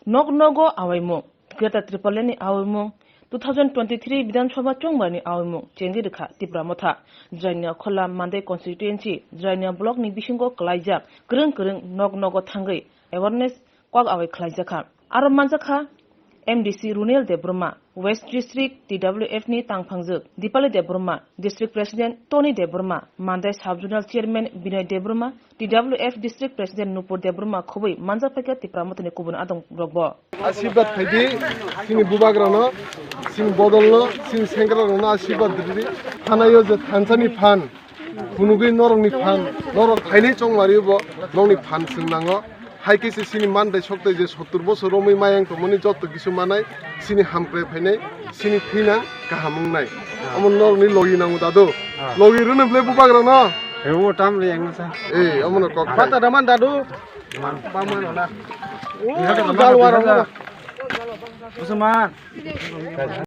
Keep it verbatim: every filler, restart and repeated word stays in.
Nok nogo awaimung, Greater Tipraland ni awaimung, two thousand twenty-three Bidhan Sabha chongmani awaimung chengwi rwkha Tipra Motha, Jrania Khola Mandai constituency, Jrania block ni bisingo kwlaijak kwrwng kwrwng nok nogo thangwi awareness kok awai khlaijakha. Aro manjakha M D C Runel Debbarma, West District T W F ni tangphangjwk Dipali Debbarma, District President Tony Debbarma, Mandai Sub Zonal Chairman Binoy Debbarma, T W F District President Nupur Debbarma khobwi manjak phaikha Tipra Mothani kubun adong rokbo. Asirwad phaidi, chini bubagrano, chini bodolno, chini sengkrakrokno asirwad ridi. Thanaio je thansani phan, phunugwi norokni phan, norok phainai chongmaribo nokni phan chwng nango. Hai khe se chini mandai soktai je sottur bosor romwi mayang tongmani joto kisu manai, chini hamkrai phainai, chini thwinang kaham wngnai. Omo norokni logi nango dadu. Logi rwno bwle bubagrano. Ewo tam le yang sa. Eh, omono kok khai. Bata daman dadu. Bamano na. Jalwar. Musulman.